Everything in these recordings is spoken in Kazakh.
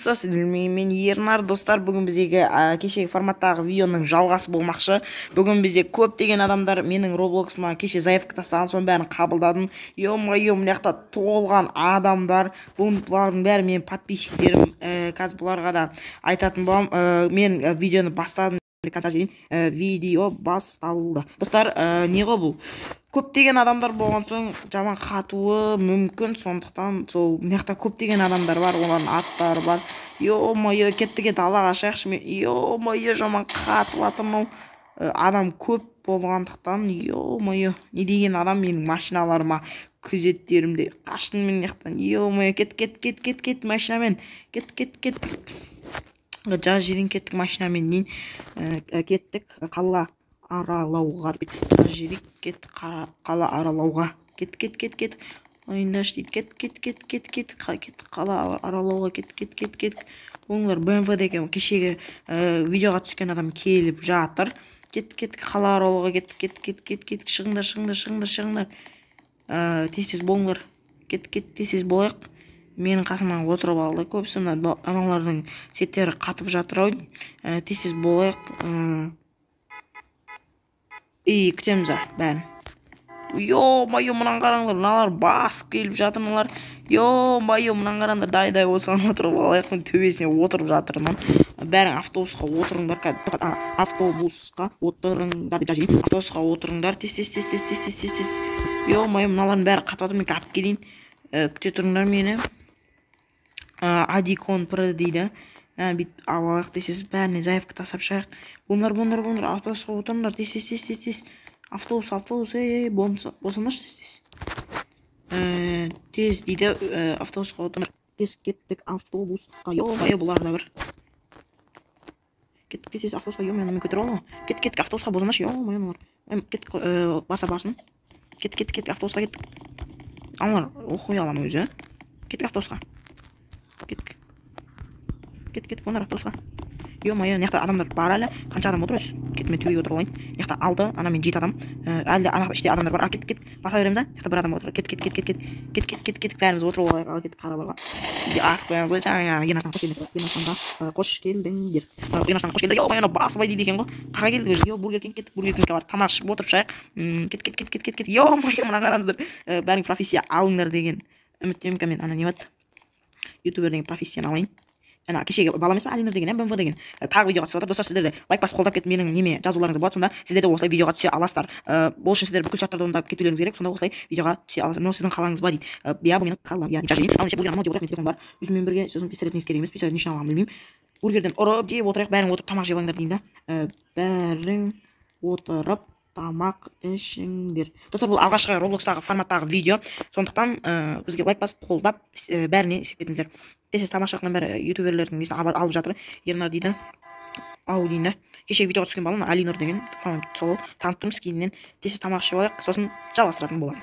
Мен Ернар, достар. Бүгін біздегі кешегі форматтағы видеоның жалғасы болмақшы. Бүгін бізде көптеген адамдар менің Роблоксыма кеше заявка тастаған, соның бәрін қабылдадым. Ё-моё, мына жақта толған адамдар. Бұлардың бәрі менің подписчиктерім. Қазір бұларға да айтатын боламын. Мен видеоны бастадым, конца дейін видео басталды. Достар, не ғой, бұл көптеген адамдар болған соң жаман қатуы мүмкін, сондықтан сол мына жақта көптеген адамдар бар, олардың аттары бар. Ё-моё, кеттік, далаға шығайықшы. Мен, ё-моё, жаман қатып жатырмын ау, адам көп болғандықтан. Ё-моё, не деген адам менің машиналарыма, күзеттерімде. Қаштым мен мына жақтан. Ё-моё, кет, кет, кет, кет, кет, машинамен кет, кет, кет, жазып жіберейін. Кеттік машинамен дейін, кеттік қала аралауға, жазып жіберейік. Кеттік қала аралауға, кет, кет, кет, кет, ойындашы дейді. Кет, кет, кет, кет, кет, кеттік қала аралауға, кет, кет, кет, кет. Оңлар БМВ деген кешегі видеоға түскен адам келіп жатыр. Кет, кет, қала аралауға, кет, кет, кет, кет, кет, шығыңдар, шығыңдар, шығыңдар, шығыңдар, тез, тез болыңдар, кет, кет, тез, тез болайық. Менің қасыма отырып алды көбісі, мына аналардың сеттері қатып жатыр ау. Тез, тез болайық и күтеміз бәрін. Ё-моё, мынаны қараңдар, мыналар басып келіп жатыр, мыналар. Ё-моё, мынаны қараңдар, дай, дай, осыған отырып алайық. Мен төбесіне отырып жатырмын. Бәрің автобусқа отырыңдар, автобусқа отырыңдар деп жазып жіберейін. Автобусқа отырыңдар, тез, тез, тез, тез, тез, тез, тез, тез. Ё-моё, мыналардың бәрі қатып жатыр, мен алып келейін. Күте тұрыңдар мені. Адикон пр дейді, бүйтіп алып алайық. Тез, бәріне заявка тастап шығайық. Болыңдар, болыңдар, болыңдар, автобусқа отырыңдар, тез, тез, тез, тез, тез, автобус, автобус, ей, ей, босаңдаршы, тез, тез, тез дейді. Автобусқа отырыңдар, тез, кеттік автобусқа. Ё-моё, бұлар да бір. Кеттік, тез, тез автобусқа. Ё-моё, мен көтеріп алдым ғой. Кеттік, кеттік автобусқа, босаңдаршы. Ё-моё, мыналар, кеттік, барса барсын. Кеттік, кеттік, кеттік автобусқа, кеттік. Аналар оқи ала ма өзі? Кеттік автобусқа, кеттік, кеттік, кеттік, болыңдар автобусқа. Ё-моё, мына жақта адамдар бар әлі. Қанша адам отыр өзі? Кеттік, мен төбеге отырып алайын. Мына жақта алты, ана мен жеті адам. Әлі де ана жақта іште адамдар бар. А, кеттік, кеттік, баса береміз. А, мына жақта бір адам отыр. Кеттік, кеттік, кеттік, кеттік, кеттік, кеттік, кеттік, бәріміз отырып алайық. Ал, кеттік қараларға. Ақ қоямыз ғой жаңағы. Ернарстанға қош келдіңдер, Ернарстанға қош келдіңдер, Ернарстанға қош келдіңдер. Ё-моё, анау басыбай дейді екен ғой. Қаға келдік өзі? Е, Бургер Кинг, кеттік Бургер Кингке барып тамақ ішіп отырып шығайық. Кет, кет, кет, кет, кет, кет. Ё-моё, мына қараңыздар, бәрің профессия алыңдар деген үміттемін. Мен ана не болады, ютубер деген профессияны алайын. Ана кешегі бала емес па, Алинұр деген, иә, БМВ деген, тағы видеоға түсіп жатыр. Достар, сіздер де лайк басып, қолдап кетіп, менің неме жазуларыңыз болады, сонда сіздер де осылай видеоға түсе аласыздар. Ол үшін сіздер бүкіл шарттарды орындап кетулеріңіз керек, сонда осылай видеоға түсе аласыздар. Мынау сіздің қалаңыз ба дейді. Иә, бұл менің қалам, иә, деп жазып жіберейін. Ал ендеше бургер анау жеп отырайық. Менің телефон бар өзіммен бірге, сосын пистолет негізі керек емес. Пистолет не үшін алғанымды білмеймін. Бургерден ұрып жеп отырайық. Бәрің отырып тамақ жеп алыңдар деймін да. Бәрің отырып тамақ ішіңдер. Достар, бұл алғашқы Роблокстағы форматтағы видео, сондықтан бізге лайк басып, қолдап, бәріне істеп кетіңіздер. Тез, тез тамақ ішіп, бәрі ютуберлердің несін алып жатыр. Ернар дейді ау деймін да. Кешегі видеоға түскен бала Алинұр деген, сол, танып тұрмыз кейіннен. Тез, тез тамақ ішіп алайық, сосын жалғастыратын боламын.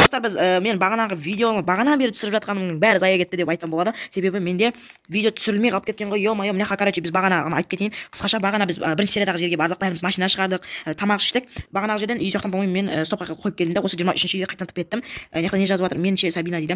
Достар, біз мен бағанағы видеоны, бағана бері түсіріп жатқанымның бәрі зая кетті деп айтсам болады, себебі менде видео түсірілмей қалып кеткен ғой. Ё-моё, мына жаққа, короче, біз бағана айтып кетейін қысқаша. Бағана біз бірінші сериядағы жерге бардық, бәріміз машина шығардық, тамақ іштік бағанағы жерден. Үй жақтан, по-моему, мен стопқа қойып келдім да, осы 23-үйге қайтадан тіп кеттім. Мына жақта не жазып жатыр? Менше, Сабина дейді.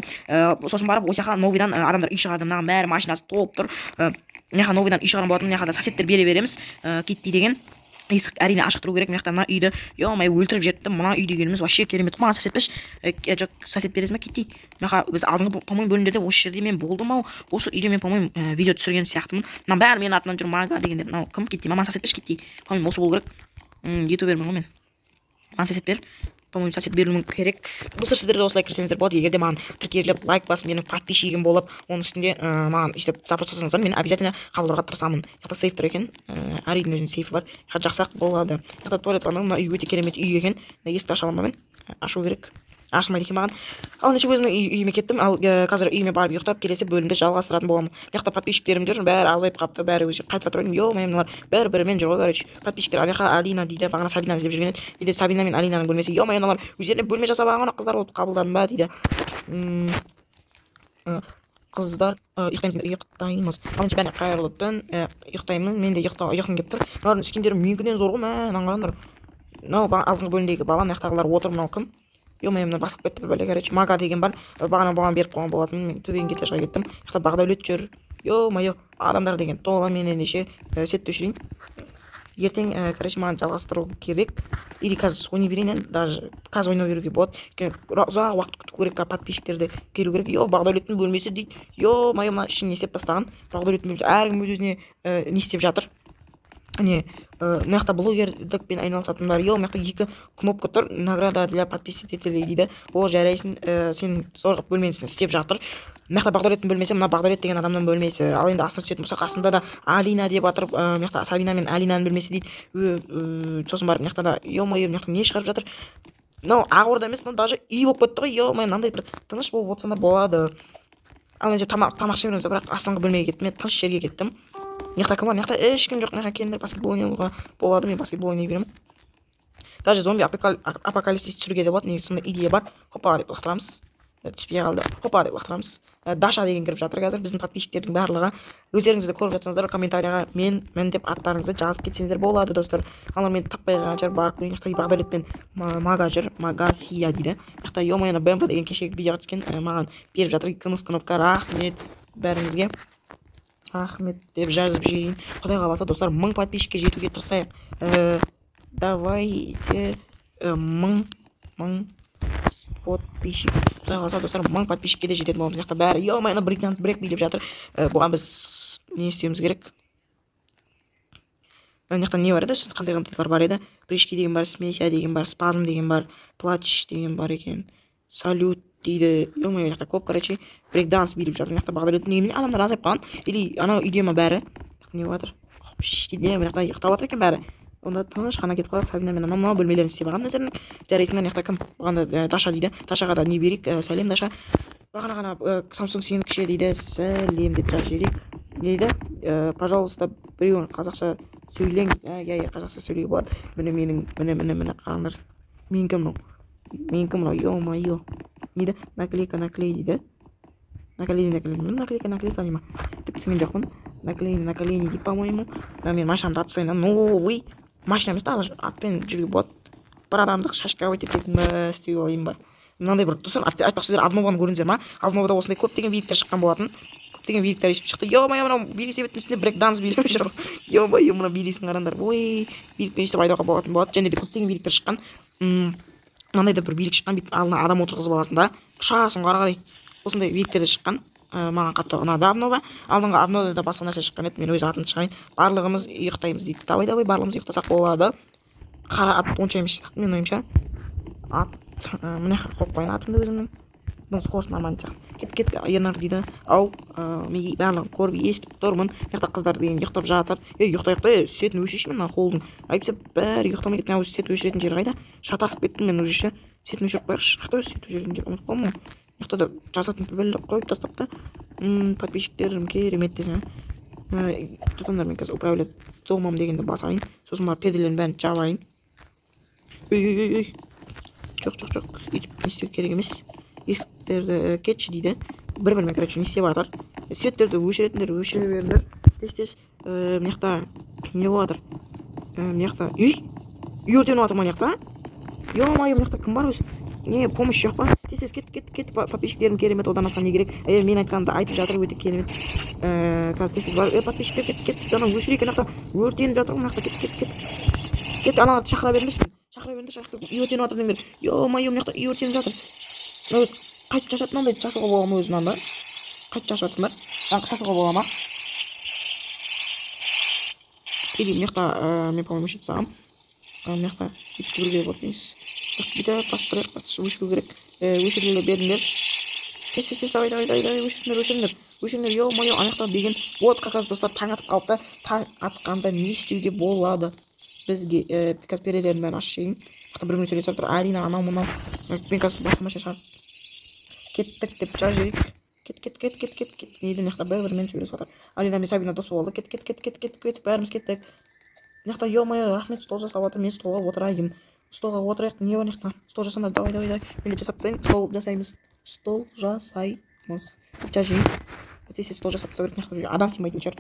Сосын барып осы жаққа новыйдан адамдар үй шығарды, мынаның бәрі машинасы толып тұр. Мына жаққа новыйдан үй шығарған болатын. Мына жаққа да соседтер бере береміз. Китти деген есік әрине ашық тұру керек. Мына жақта мына үйді, ё-моё, өлтіріп жіберіпті. Мына үй дегеніміз вообще керемет. Маған сосед берші. Жоқ, сосед бересің ба, Китти? Мына жаққа біз алдыңғы, по-моему, бөлімдерде осы жерде мен болдым ау. Осы үйде мен, по-моему, видео түсірген сияқтымын. Мынаның бәрі менің артымнан жүр, мага дегендер. Мынау кім? Китти ма? Маған сосед берші, Китти. По-моему, осы болу керек. Ютубермін ғой мен, маған сосед бер. По-моему, сосед беруім керек. Достар, сіздер де осылай кірсеңіздер болады, егер де маған тіркеліп, лайк басып, менің подписчигім болып, оның үстінде маған өйстіп запрос жасасаңыздар, мен обязательно қабылдауға тырысамын. Мына жақта сейф тұр екен. Әр үйдің өзінің сейфі бар. Мына жақсақ болады. Мына жақта туалет бар. Мына үй өте керемет үй екен. Мына есікті аша аламын ба мен? Ашу керек, ашылмайды екен маған. Ал ендеше өзімнің үйіме кеттім. Ал қазір үйіме барып ұйықтап, келесі бөлімді жалғастыратын боламын. Мына жақта подписчиктерім жүр, бәрі азайып қалыпты, бәрі өзі қайтып жатыр. Ё-моё, мыналар бір бірімен жүр ғой. Короче, подписчиктер ана жаққа Алина дейді, бағана Сабинаны іздеп жүрген еді дейді. Сабина мен Алинаның бөлмесі. Ё-моё, мыналар өздеріне бөлме жасап алған қыздар болып. Қабылдадым ба дейді. Қыздар, ұйықтаймыз, ұйықтаймыз. Ал ендеше бәріне қайырлы түн. Ұйықтаймын мен де, ұйқым келіп тұр. Мыналардың скиндері менікінен зор ғой. Мә, мынаны қараңдар, мынау алдыңғы бөлімдегі бала. Мына жақтағылар отыр. Мынау кім? Ё-моё, мына басып кетті бір бәле. Короче, мага деген бар, бағана бұған беріп қойған болатынмын. Мен төменгі этажға кеттім. Мына жақта Бағдәулет жүр. Ё-моё, адамдар деген тола. Мен ендеше сетті өшірейін. Ертең, короче, маған жалғастыру керек или қазір ойнай берейін. Енді даже қазір ойнай беруге болады, өйткені ұзақ уақыт күту керек, подписчиктер де келу керек. Е, Бағдәулеттің бөлмесі дейді. Ё-моё, мына ішін не істеп тастаған? Бағдәулеттің бөлмесі, әркім өз өзіне не істеп жатыр. Не, мына жақта блогерлікпен айналысатындар. Е, мына жақта екі кнопка тұр, «Награда для подписчиков» дейді. О, жарайсың, сен зорға бөлмесін істеп жатыр. Мына жақта Бағдәулеттің бөлмесі, мына Бағдәулет деген адамның бөлмесі. Ал енді астына түсетін болсақ, астында да Алина деп жатыр. Мына жақта Сабина мен Алинаның бөлмесі дейді. Сосын барып мына жақта да, ё-моё, мына жақта не шығарып жатыр? Мынау ақ орда емес, мынау даже үй болып кетті ғой. Ё-моё, мынандай бір тыныш болып отырсаңдар болады. Ал енді тамақ іше береміз, бірақ астыңғы бөлмеге кеттім, мен тыныш жерге кеттім. Мына жақта кім бар? Мына жақта ешкім жоқ. Мына жаққа келіңдер, баскетбол ойнауға болады. Мен баскетбол ойнай беремін. Даже зомби апокалипсис түсіруге де болады негізі, сондай идея бар. Хопа деп лақтырамыз, түспей қалды. Хопа деп лақтырамыз. Даша деген кіріп жатыр қазір. Біздің подписчиктердің барлығы, өздеріңіз де көріп жатсаңыздар, комментарийға «мен мін» деп аттарыңызды жазып кетсеңіздер болады, достар. Аналар мені таппай қалған шығар. Барып көрейін. Жақта Бағдәулет пен Мага жүр, Магасия дейді. Мына жақта, ё-моё, БМП деген кешегі видеоға түскен, маған беріп жатыр күміс кнопка. Рахмет бәріңізге, рахмет деп жазып жіберейін. Құдай қаласа, достар, 1000 подписчикке жетуге тырысайық. Давайте 1000 подписчик. Құдай қаласа, достар, 1000 подписчикке де жететін боламыз. Мына жақта бәрі, ё-моё, брейк брейк билеп жатыр. Бұған біз не істеуіміз керек? Мына жақта не бар еді? Қандай қандайлар бар еді? Прыжки деген бар, смейся деген бар, спазм деген бар, плач деген бар екен, салют дейді. Ё-моё, мына жақта көп, короче, брейк данс билеп жатыр. Мына жақта Бағдәулет. Немене, адамдар азайып қалған или анау үйде ма бәрі? Не болып жатыр дейді? Мына жақта ұйықтап жатыр екен бәрі. Онда тыныш қана кетіп қалайық. Сабина мен анау мынау бөлмелерін істеп алған өздерінің. Жарайсыңдар. Мына жақта кім? Бұған да Даша дейді. Дашаға да не берейік? Сәлем, Даша. Бағана ғана Самсунг сенікі ше дейді. Сәлем деп жазып жіберейік. Не дейді? Пожалуйста, біреуін қазақша сөйлең. Иә, иә, қазақша сөйлеуге болады. Міне, менің, міне, міне, міне, қараңдар, менікі мынау, менікі мынау. Ё-моё, не дейді? Наклейка наклей дейді. Наклей, наклей, наклейка, наклейка дей ма? Түк түсінген жоқпын. Наклей на колени дейді, по-моему. Мен машинамды алып тастайын. Новый машина емес та, атпен жүруге болады. Бір адамдық шашка ететін ба, істеуге алайын ба мынандай бір? Достар, айтпақшы, сіздер обнованы көрдіңіздер ма? Обновада осындай көптеген великтер шыққан болатын, көптеген великтер өйстіп шықты. Ё-моё, мынау велосипедтің үстінде брейк данс билеп жүр ғой. Ё-моё, мына билесін қараңдар. Ой, великпен өйстіп айдауға болатын болады. Және де көптеген великтер шыққан. Мынандай да бір велик шыққан, бүйтіп алдына адам отырғызып аласың да, ұшасың ғой ары қарай. Осындай великтер де шыққан. Маған қатты ұнады обнова. Алдыңғы обновада да басқа нәрсе шыққан еді. Мен өз атымды шығарайын. «Барлығымыз ұйықтаймыз» дейді. Давай, давай, барлығымыз ұйықтасақ болады. Қара ат онша емес сияқты, менің ойымша. Ат мына жаққа қойып қояйын атымды өзімнің. Бұның скорость нормальный сияқты. Кет, кет, Ернар дейді. Ау, мен барлығын көріп, естіп тұрмын. Мына жақта қыздар деген ұйықтап жатыр. Ей, ұйықта, ұйықта, ей, светін өшірші мына холдың, әйтпесе бәрі ұйықтамай кетті. Мына свет өшіретін жері қайда? Шатасып кеттім мен уже ше. Светін өшіріп қояйықшы. Қаяқта өзі свет өшіретін жер? Ұмытып қалдым ғой. Мына жақта да жазатын біліп қойып тастапты. Подписчиктерім керемет десең. Тұтандар, мен қазір «Управлять домом» дегенді басайын, сосын барып перделердің бәрін жабайын. Ей, ей, ей, ей, жоқ, жоқ, жоқ, өйтіп не істеу керек емес. Есіктерді кетші дейді. Бір бірімен, короче, не істеп жатыр? Светтерді өшіретіндер өшіре беріңдер тез, тез. Мына жақта не болып жатыр? Мына жақта үй, үй өртеніп жатыр ма мына жақта? Ё-моё, мына жақта кім бар өзі? Не, помощь жоқ па? Тез, тез, кет, кет, кет. Подписчиктерім керемет, одан асқан не керек? Е, мен айтқанымды айтып жатыр, өте керемет. Қазір тез, тез бар. Е, подписчиктер, кет, кет, анау өшірейік. Ана жақта өртеніп жатыр ғой мына жақта. Кет, кет, кет, кет, аналарды шақыра беріңдерші, шақыра беріңдерші. Ана жақта үй өртеніп жатыр деңдер. Ё-моё, мына жақта үй өртеніп жатыр. Мына өзі қайтып шашады. Мынандай шашуға бола ма өзі? Мынаны қайтып шашып жатсыңдар, шашуға бола ма? Или мына жақта мен, по-моему, өшіріп тастағанмын. Мына жақта бүйтіп жүгіруге болады негізі. Бүйтіп басып тұрайық, өшіру керек. Өшіре беріңдер тез, тез, тез, давай, давай, давай, давай, өшіріңдер, өшіріңдер, өшіріңдер. Ё-моё, ана жақта деген вот как раз, достар, таң атып қалыпты. Таң атқанда не істеуге болады бізге? Қазір перделердің бәрін ашып жіберейін. Мына бір бірімен сөйлесіп жатыр Алина, анау мынау. Мен қазір басқа машина шығарып, «Кеттік» деп жазып жіберейік. Кет, кет, кет, кет, кет, кет. Не дейді? Мына жақта бір бірімен сөйлесіп жатыр. Алина мен Сабина дос болды. Кет, кет, кет, кет, кет, кет, бәріміз кеттік. Мына жақта, ё-моё, рахмет, стол жасап жатыр. Мен столға отырайын, столға отырайық. Не бар мына жақта? Стол жасаңдар. Давай, давай, давай, мен де жасап тастайын. Стол жасаймыз, стол жасаймыз, жазып жіберейін. Тез, тез стол жасап тастау керек. Мына жақта адам сыймайтын шығар.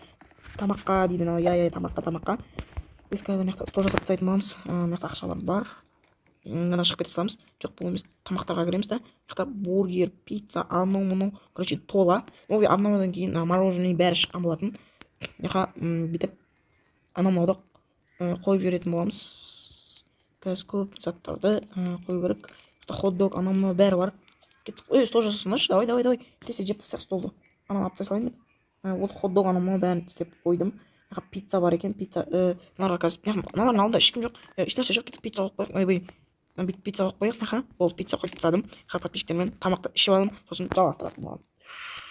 Тамаққа дейді мынау. Иә, иә, тамаққа, тамаққа. Біз қазір мына жақта стол жасап тастайтын боламыз. Мына жақта ақшалар бар. Мына шығып кете саламыз. Жоқ, бұл емес, тамақтарға кіреміз да. Мына жақта бургер, пицца, анау мынау, короче, тола. Новый обновадан кейін мороженое бәрі шыққан болатын. Мына жаққа бүйтіп анау мынауды қойып жіберетін боламыз. Қазір көп заттарды қою керек. Хот-дог, анау мынау бәрі бар. Кеттік. Ей, стол жасасаңдаршы, давай, давай, давай. Тез жеп тастайық столды. Ананы алып тастай салайын мен. Ол хот-дог, анау мынау бәрін істеп қойдым. Пицца бар екен, пицца. Мыналарға қазір, мыналардың алдында ешкім жоқ, ешнәрсе жоқ. Кетіп пицца қойып қояйық. Ойбай, бүйтіп пицца қойып қояйық. Мына болды, пицца қойып тастадым. Подписчиктермен тамақты ішіп алдым, сосын жалғастыратын боламын.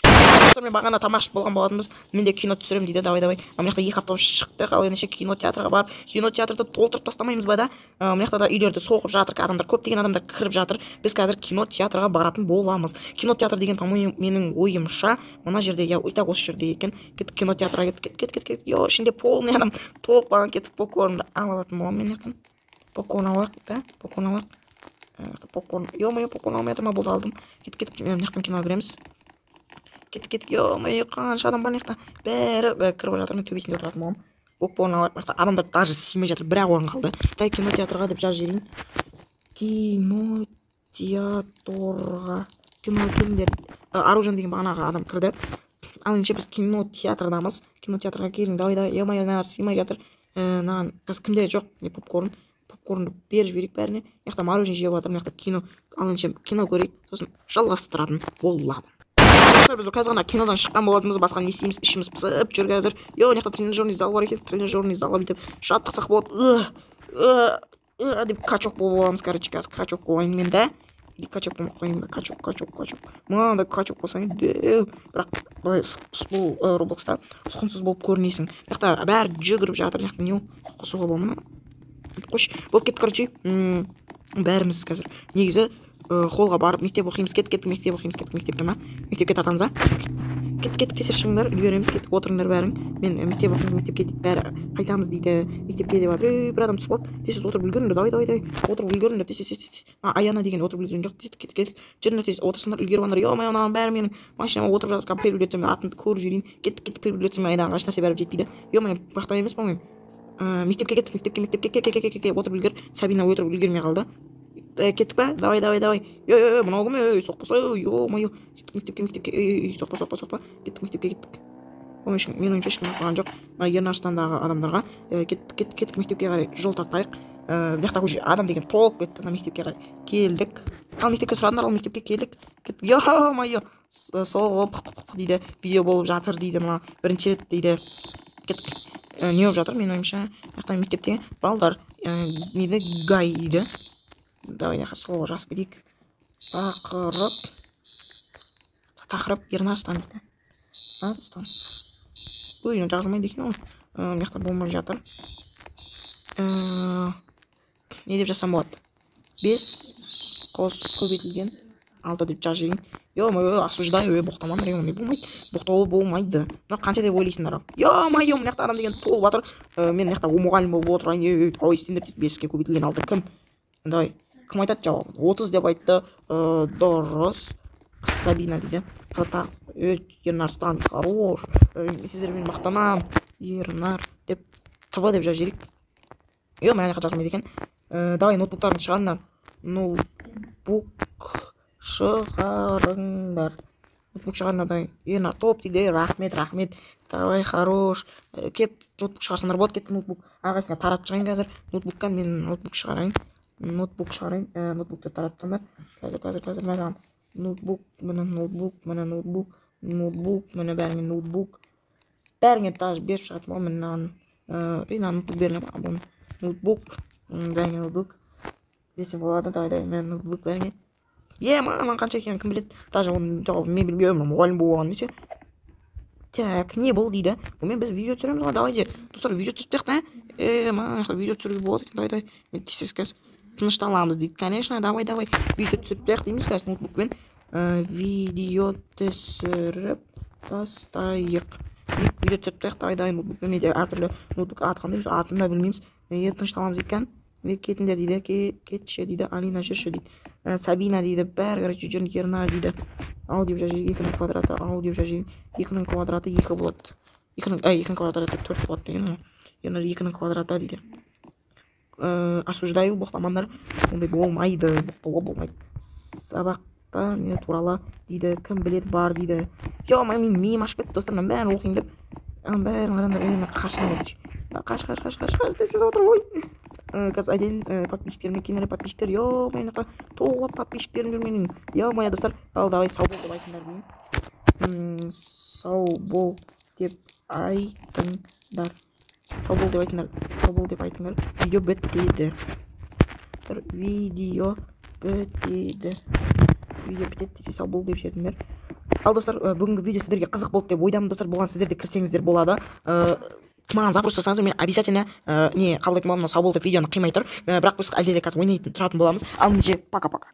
Достар, мен бағана тамақ ішіп болған болатынбыз. Мен де кино түсіремін дейді. Давай, давай. Мына жақта екі автобус шықты. Ал ендеше кинотеатрға барып, кинотеатрды толтырып тастамаймыз ба да? Мына жақта да үйлерді соғып жатыр адамдар, көптеген адамдар кіріп жатыр. Біз қазір кинотеатрға баратын боламыз. Кинотеатр деген, по-моему, менің ойымша, мына жерде, иә, и так осы жерде екен. Кеттік кинотеатрға, кеттік, кет, кет, кет. Йо, ішінде полный адам толып қалған. Кетіп попкорнды алып алатын боламын мен жақтан. Попкорн алайық та, попкорн алайық. Попкорн, ё-моё, попкорн алмай жатыр ма? Болды, алдым. Кеттік, кеттік, мына жақтан киноға кіреміз. Кеттік, кеттік. Ё-моё, қанша адам бар мына жақта, бәрі кіріп жатыр. Мен төбесінде отыратын боламын. Попкорн алайық. Мына жақта адамдар даже сыймай жатыр, бір ақ орын қалды. Дай кинотеатрға деп жазып жіберейін. Кинотеатрға, кино келіңдер. Аружан деген бағанағы адам кірді. Ал ендеше біз кинотеатрдамыз. Кинотеатрға келің, давай, давай. Ё-моё, мыналар сыймай жатыр. Мынаған қазір кімде жоқ не попкорн? Попкорнды беріп жіберейік бәріне. Мына жақта мороженое жеп жатыр, мына жақта кино. Ал ендеше кино көрейік, сосын жалғастыратын боламын. Достар, біз қазір ғана кинодан шыққан болатынбыз. Басқа не істейміз? Ішіміз пысып жүр қазір. Е, мына жақта тренажерный зал бар екен. Тренажерный залға бүйтіп жаттықсақ болады деп качок болып аламыз. Короче, қазір качок болайын мен да. Или качок болмай қояйын ба? Качок, качок, качок. Мынандай качок болсаң дәу, бірақ былай бұл Роблокста ұсқынсыз болып көрінесің. Мына жақта бәрі жүгіріп жатыр. Мына жақта не қосуға бола ма? Қойшы, болып кетті. Короче, бәріміз қазір негізі холға барып мектеп оқимыз. Кеттік, кеттік, мектеп оқимыз. Кеттік мектепке ма? Мектепке тартамыз, а? Кеттік, кеттік, тез шығыңдар, үлгереміз. Кеттік, отырыңдар бәрің. Мен мектеп оқимыз, мектепке дейді, бәрі қайтамыз дейді, мектепке деп жатыр. Ей, бір адам түсіп қалды. Тез, тез отырып үлгеріңдер. Давай, давай, давай, отырып үлгеріңдер, тез, тез, тез, тез. А, Аяна деген отырып үлгерген жоқ. Кеттік, кеттік, кеттік, жүріңдер, тез отырсыңдар, үлгеріп алыңдар. Ё-моё, мынаның бәрі менің машинама отырып жатыр. Первый мен атымды көріп жіберейін. Кеттік, кеттік, первый мен айдаған ешнәрсе бәрібір жетпейді. Ё-моё, мақтау емес, по-моему. Мектепке кеттік, мектепке, мектепке, кет, кет, кет, кет, отырып үлгер. Сабина отырып үлгермей қалды. Кеттік па? Давай, давай, давай. Е, мынау кім? Ей, соқпаса, ё-моё. Кеттік мектепке, мектепке. Ей, соқпа, соқпа, соқпа. Кеттік мектепке, кеттік. Оның менің ойымша, ешкім ұнаған жоқ мына Ернарстандағы адамдарға. Кеттік, кеттік, кеттік, мектепке қарай жол тартайық. Мына жақта уже адам деген толып кетті. Ана мектепке қарай келдік. Ал мектепке сұрадыңдар, ал мектепке келдік. Ё-моё, соғып дейді, видео болып жатыр дейді, мына бірінші рет дейді. Кеттік. Не болып жатыр? Менің ойымша, мына жақта мектепте балдар не гай дейді. Давай, мына жаққа слово жазып кетейік. Тақырып, тақырып Ернарстан дейді. Арыстан. Ой, мынау жазылмайды екен ғой. Мына жақта болмай жатыр. Не деп жазсам болады? 5 қос көбейтілген 6 деп жазып жіберейін. Ё-моё, осуждаю, ей, боқтамаңдар, ей, ондай болмайды. Боқтауға болмайды. Мына қанша деп ойлайсыңдар? Ё-моё, мына жақта адам деген толып жатыр. Мен мына жақта мұғалім болып отырайын. Ей, давай, істеңдер дейді. 5-ке көбейтілген 6 кім? Давай, кім айтады жауабын? 30 деп айтты. Дұрыс. Сабина дейді. Так, Ернарстан, хорош. Сіздермен мақтанамын. Ернар деп ТВ деп жазып жіберейік. Е, мына жаққа жазылмайды екен. Давай, ноутбуктарыңды шығарыңдар. Ноутбук шығарыңдар. Ноутбук шығарыңдар, давай. Ернар топ дейді. Рахмет, рахмет. Давай, хорош. Кеп ноутбук шығарсаңдар болады. Кетті ноутбук. Әрқайсысына таратып шығайын қазір. Ноутбуктан мен ноутбук шығарайын. Ноутбук шығарайын. Ноутбукты таратсаңдар. Қазір, қазір, қазір маған ноутбук, міне ноутбук, міне ноутбук, ноутбук, міне бәріңе ноутбук. Бәріңе даже беріп шығатын боламын. Мынаны, ей, мына ноутбук беріле ма? Ноутбук, бәріңе ноутбук десем болады. Давай, давай, міне ноутбук бәріңе. Е, маған қанша екенін кім біледі? Даже оның жауабын мен білмеймін, мұғалім болған десе. Так, не бұл дейді? Бұнымен біз видео түсіреміз ғой, давайте. Достар, видео түсіріп тастайық та. Е, мына жақта видео түсіруге болады екен. Давай, давай. Мен тез қазір тынышталамыз дейді. Конечно, давай, давай. Видео түсіріп тастайық дейміз қазір ноутбукпен. Видео түсіріп тастайық. Видео түсіріп тастайық, давай, давай, ноутбукпен. Менде әртүрлі ноутбук, аты қандай, атын да білмейміз. Тынышталамыз екен. Кетіңдер дейді, кетші дейді, Алина жүрші дейді. Сабина дейді, бәрі, короче, жүріңдер, Ернар дейді. Ау деп жазып, 2-нің квадраты, ау деп жазып, 2-нің квадраты 2 болады. 2-нің, 2-нің квадраты 4 болады деген ғой. Ернар 2-нің квадраты дейді. Осуждаю, боқтамаңдар, ондай болмайды, боқтауға болмайды. Сабақта не туралы дейді, кім біледі, бар дейді. Е, менің миым ашып кетті, достар, мынаның бәрін оқиын деп. Ананың бәрін қараңдар, ей, мына қашсын, короче. Қаш, қаш, қаш, қаш, қаш, тез отыр ой. Қазір отдельно подписчиктеріме келіңдер, подписчиктер, е, мына жақта толып подписчиктерім жүр менің. Е, моя, достар, ал давай, сау бол деп айтыңдар деймін. Сау бол деп айтыңдар. Сау бол деп айтыңдар. Сау бол деп айтыңдар. Видео бітеді. Видео бітеді. Видео бітеді десе, сау бол деп жібердіңдер. Ал, достар, бүгінгі видео сіздерге қызық болды деп ойдамын, достар. Бұған сіздер де кірсеңіздер болады. Маған запрос жасаңыздар, мен обязательно не қабылдайтын боламын. Сау бол деп видеоны қимай тұр. Бірақ біз әлде де қазір ойнайтын тұратын боламыз. Ал ендеше, пока пока.